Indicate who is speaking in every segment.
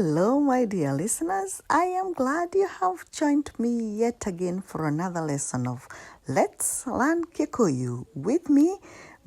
Speaker 1: Hello, my dear listeners. I am glad you have joined me yet again for another lesson of Let's Learn Kikuyu with me,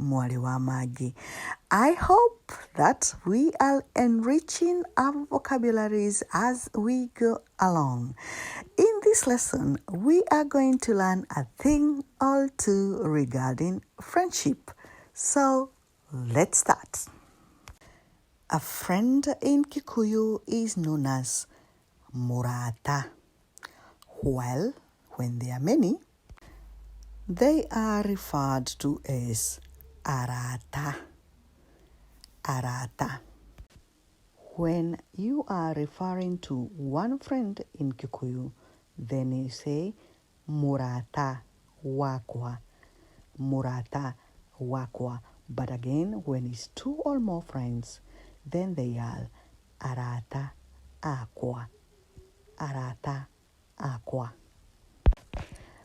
Speaker 1: Mwari wa Maggie. I hope that we are enriching our vocabularies as we go along. In this lesson, we are going to learn a thing or two regarding friendship. So let's start. A friend in Kikuyu is known as Murata, while when there are many, they are referred to as Arata. Arata. When you are referring to one friend in Kikuyu, then you say Murata wakwa. Murata wakwa. But again, when it's two or more friends, then they are Arata akwa. Arata akwa.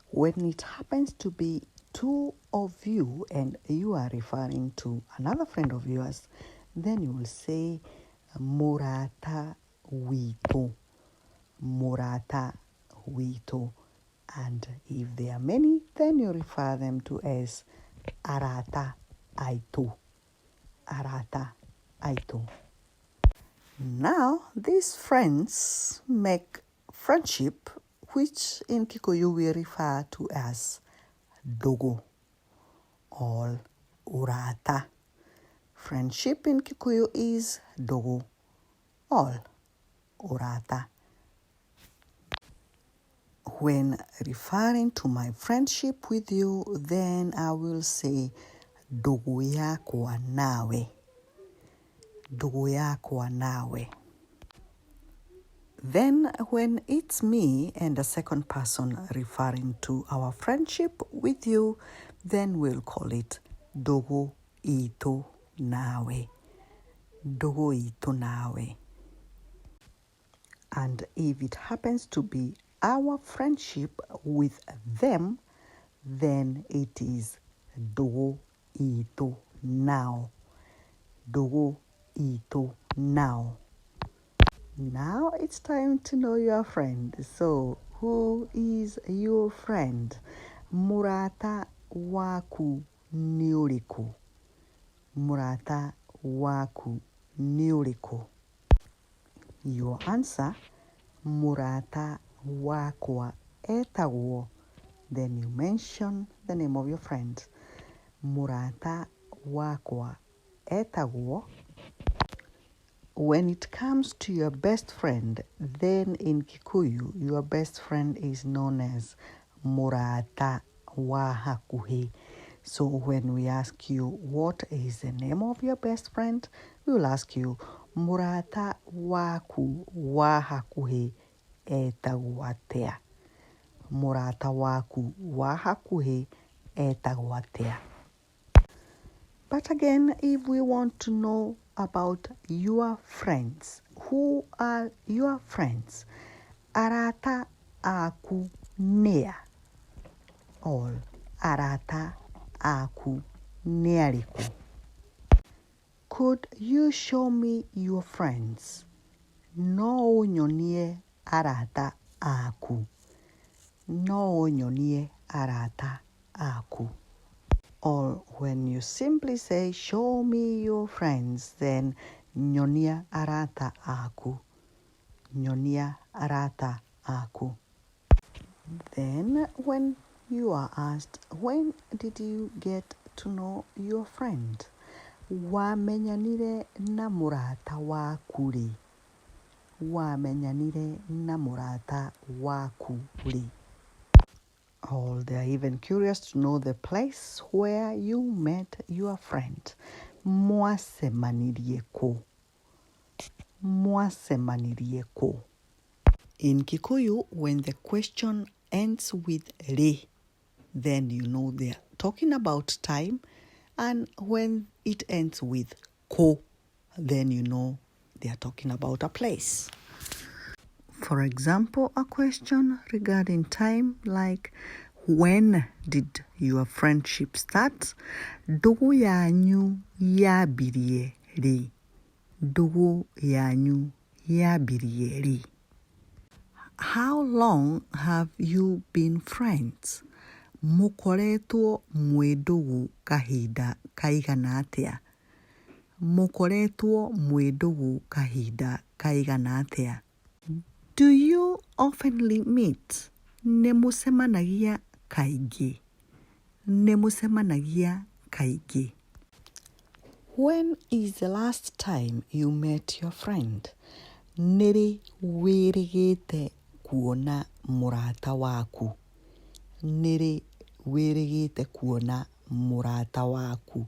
Speaker 1: When it happens to be two of you and you are referring to another friend of yours, then you will say Murata witũ. Murata witũ. And if there are many, then you refer them to as Arata aitũ. Arata aitũ. Now, these friends make friendship, which in Kikuyu we refer to as ndũgũ or urata. Friendship in Kikuyu is ndũgũ or urata. When referring to my friendship with you, then I will say ndũgũ yakwa nawe. Ndũgũ yakwa nawe. Then when it's me and a second person referring to our friendship with you, then we'll call it ndũgũ itũ nawe. Ndũgũ itũ nawe. And if it happens to be our friendship with them, then it is ndũgũ itũ nao. Ndũgũ itũ nao. Now it's time to know your friend. So, who is your friend? Mũrata waku nĩ ũrĩkũ? Mũrata waku nĩ ũrĩkũ? Your answer, mũrata wakwa etagwo. Then you mention the name of your friend. Mũrata wakwa etagwo. When it comes to your best friend, then in Kikuyu, your best friend is known as Murata wa hakuhĩ. So when we ask you what is the name of your best friend, we will ask you Murata waku wa hakuhĩ etagwo atĩa? Mũrata waku wa hakuhĩ etagwo atĩa? But again, if we want to know about your friends, who are your friends? Arata aku nĩa? Or arata aku nĩ arĩkũ? Could you show me your friends? No ũnyonie arata aku. No ũnyonie arata aku. Or when you simply say, show me your friends, then nyonia arata aku. Nyonia arata aku. Then when you are asked, when did you get to know your friend? Wamenyanire na mũrata waku rĩ? Wamenyanire na mũrata waku rĩ? Or they are even curious to know the place where you met your friend. Mwacemanirie kũ? Mwacemanirie kũ? In Kikuyu, when the question ends with rĩ, then you know they are talking about time. And when it ends with kũ, then you know they are talking about a place. For example, a question regarding time like, when did your friendship start? Ndũgũ yanyu yambirie rĩ? Ndũgũ yanyu yambirie rĩ? How long have you been friends? Mũkoretwo mwĩ ndũgũ kahinda kaigana atĩa? Mũkoretwo mwĩ ndũgũ kahinda kaigana atĩa? Do you oftenly meet? Nĩ mũcemanagia kaingĩ? Nĩ mũcemanagia kaingĩ? When is the last time you met your friend? Nĩ rĩ wĩrĩgĩte kuona mũrata waku? Nĩ rĩ wĩrĩgĩte kuona mũrata waku?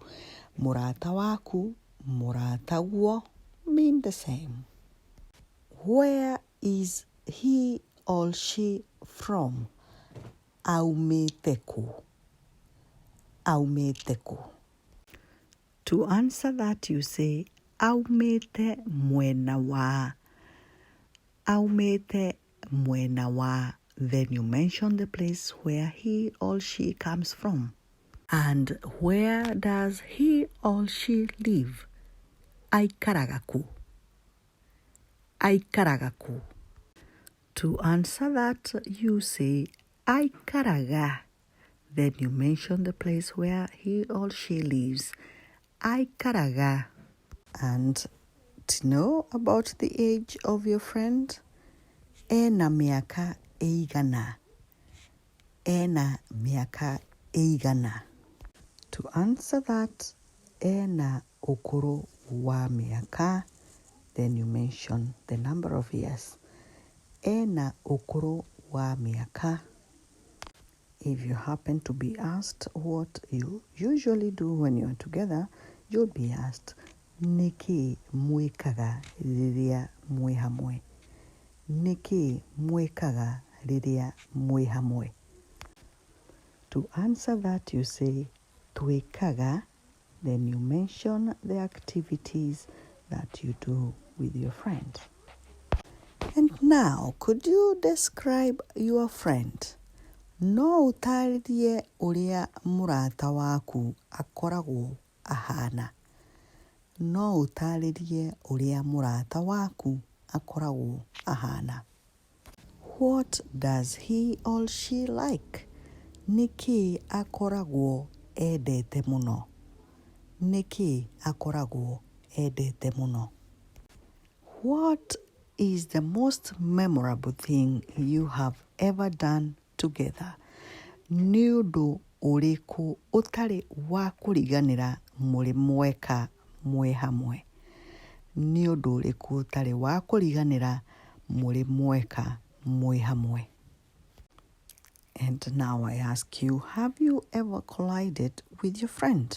Speaker 1: Mũrata waku, mũrataguo mean the same. Where is he or she from? Aumĩte kũ? Aumĩte kũ? To answer that you say aumĩte mwena wa. Aumĩte mwena wa. Then you mention the place where he or she comes from. And where does he or she live? Aikaraga kũ? Aikaraga kũ? To answer that, you say aikaraga. Then you mention the place where he or she lives. Aikaraga. And to know about the age of your friend, ena mĩaka ĩigana? Ena mĩaka ĩigana? To answer that, ena ũkũrũ wa mĩaka, then you mention the number of years. Ena ũkũrũ wa mĩaka. If you happen to be asked what you usually do when you're together, you'll be asked, nĩkĩ mwĩkaga rĩrĩa mwĩ hamwe? Nĩkĩ mwĩkaga rĩrĩa mwĩ hamwe? To answer that, you say, twĩkaga, then you mention the activities that you do with your friend. And now, could you describe your friend? No ũtaarĩrie ũrĩa mũrata waku akoragwo ahana. No ũtaarĩrie ũrĩa mũrata waku akoragwo ahana. What does he or she like? Nĩkĩ akoragwo endete mũno? Nĩkĩ akoragwo endete mũno? What is the most memorable thing you have ever done together? Nĩ ũndũ ũrĩkũ ũtarĩ wa kũriganĩra mũrĩ mweka mwĩ hamwe? Nĩ ũndũ ũrĩkũ ũtarĩ wa kũriganĩra mũrĩ mweka mwĩ hamwe? And now I ask you, have you ever collided with your friend?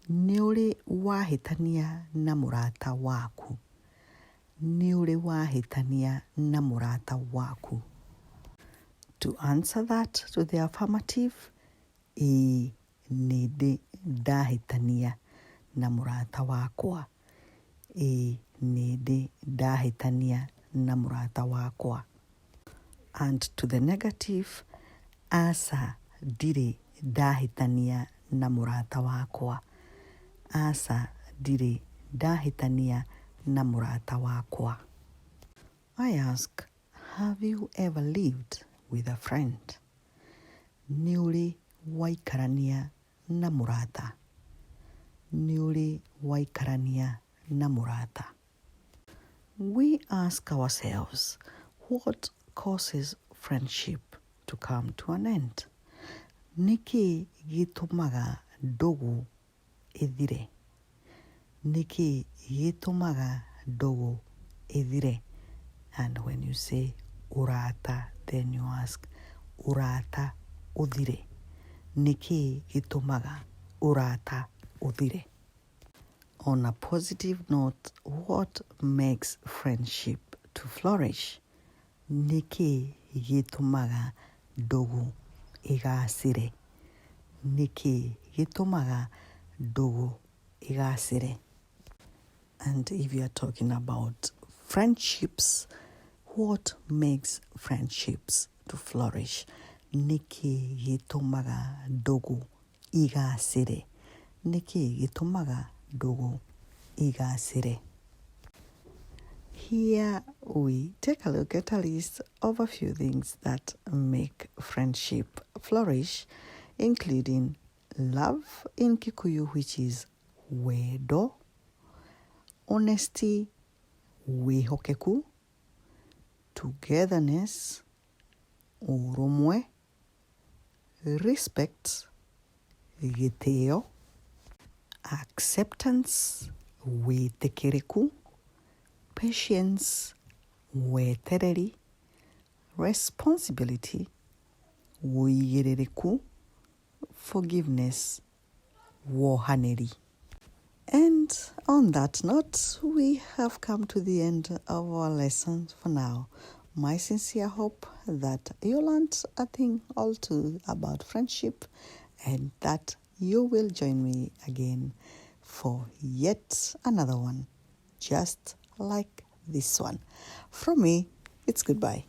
Speaker 1: Nĩ ũrĩ wahĩtania na mũrata waku? Nĩ ũrĩ wahĩtania na mũrata waku? To answer that to the affirmative, ĩĩ nĩ ndĩ ndahĩtania na mũrata wakwa. Ĩĩ nĩ ndĩ ndahĩtania na mũrata wakwa. And to the negative, aca ndirĩ ndahĩtania na mũrata wakwa. Aca ndirĩ ndahĩtania na mũrata wakwa. I ask, have you ever lived with a friend? Nĩ ũrĩ waikarania na mũrata? Nĩ ũrĩ waikarania na mũrata? We ask ourselves, what causes friendship to come to an end? Nĩkĩ gĩtũmaga ndũgũ ĩthire? Nĩkĩ gĩtũmaga ndũgũ ĩthire? And when you say ũrata, then you ask ũrata ũthire. Nĩkĩ gĩtũmaga ũrata ũthire? On a positive note, what makes friendship to flourish? Nĩkĩ gĩtũmaga ndũgũ ĩgacĩre? Nĩkĩ gĩtũmaga ndũgũ ĩgacĩre? And if you are talking about friendships, what makes friendships to flourish? Nĩkĩ gĩtũmaga ndũgũ igacĩre? Nĩkĩ gĩtũmaga ndũgũ igacĩre? Here we take a look at a list of a few things that make friendship flourish, including love in Kikuyu, which is wendo, honesty, wĩhokeku, togetherness, ũrũmwe, respect, gĩtĩo, acceptance, wĩtĩkĩrĩku, patience, wetereri, responsibility, ũigĩrĩrĩku, forgiveness, wohanĩri. And on that note, we have come to the end of our lesson for now. My sincere hope that you learned a thing or two about friendship and that you will join me again for yet another one, just like this one. From me, it's goodbye.